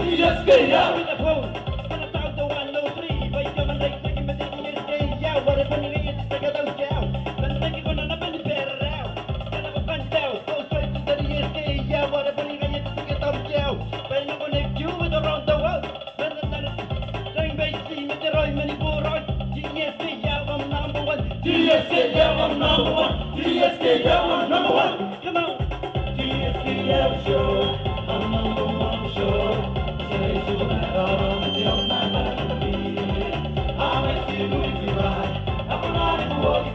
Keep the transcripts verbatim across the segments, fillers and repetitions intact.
T S K L. With the phone. Ngkana tao teuana ao three, bwa I a manga reitaki ma te T S K L, are boni ngaia te tia katau teuana. Man reke kona naba ni bererau. Ngkana bwa kan tao, go straight to the T S K L, are boni ngaia te tia katau teuana. Bwa e na connect you with around the world. Man reke kona naba ni bererau, man reke kona naba ni bererau. T S K L, I'm number one. T S K L, I'm number one. T S K L, I'm number one. Come on. T S K L show, I'm number one show. Say, so that I don't feel my body. I'm a secret divide. I'm not in the world.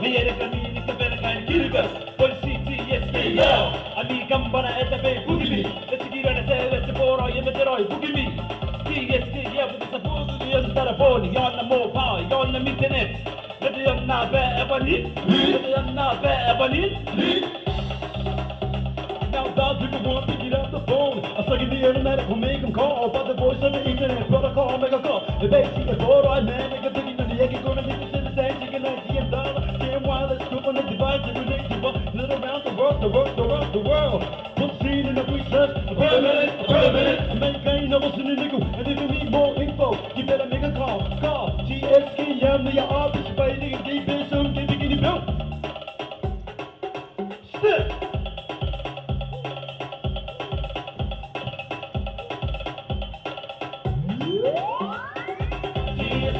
Mai are kam ni kabane kaain Kiribati, bon ti T S K L. Ami kambana e tabe ibukimi. E tikiraoi, e tibora, e meteroi ibukimi. T S K L, bwa ti a boo, ti a tarabon, iaon mobile, iaon internet. Let the young now bear ebony. Let the young now bear ebony. Now that people want to get off the phone. I suck in the internet, I can make 'em call. But the voice of the internet, but I call, make a call. The base, the board, I man, I can think of the egg, gonna make the same, same, chicken, I D M dollar. Damn wireless, group on the device, to relate to what? Little around the world, the world, the world, the world. Put seed in the research, a permanent, a permanent. Mankind, no one's in the nickel, and if you need more info, you better make a call. Call T S K M, the office, by the gate, there's some gate, begin to build. Step. Ia, T S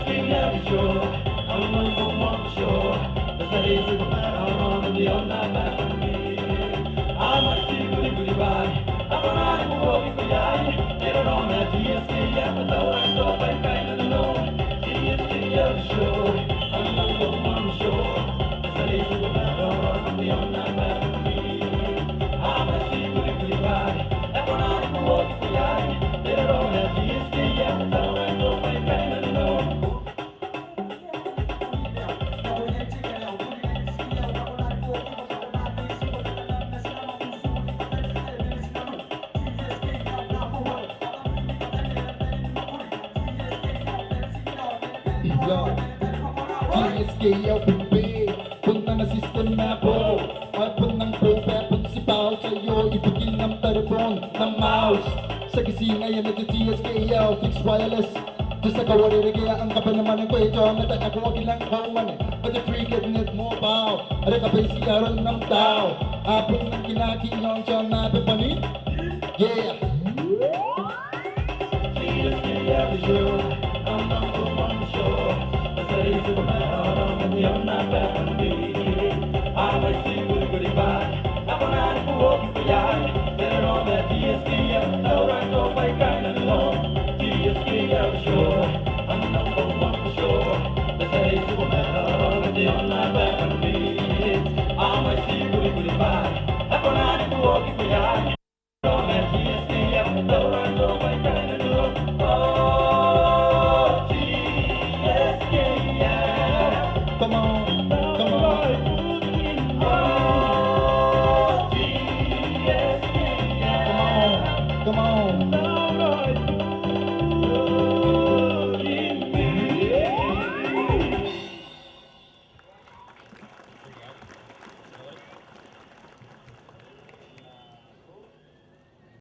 K L bong bong, bon ana system ae boou. Ao bon am boou bwa bon tibwaa taiaoka ibukin am tareboon, n am mouse. Tiaki ti ngaia naba te T S K L fixed wireless. Te tia kauarerekea am kabane mwane ngkoe, te aomata ae ko aki rang kaumwane. Ma te free get net mobile are kabaitiia aron am tao. A bon rang kinaaki iaon te aonnaba bwa ni Yeah.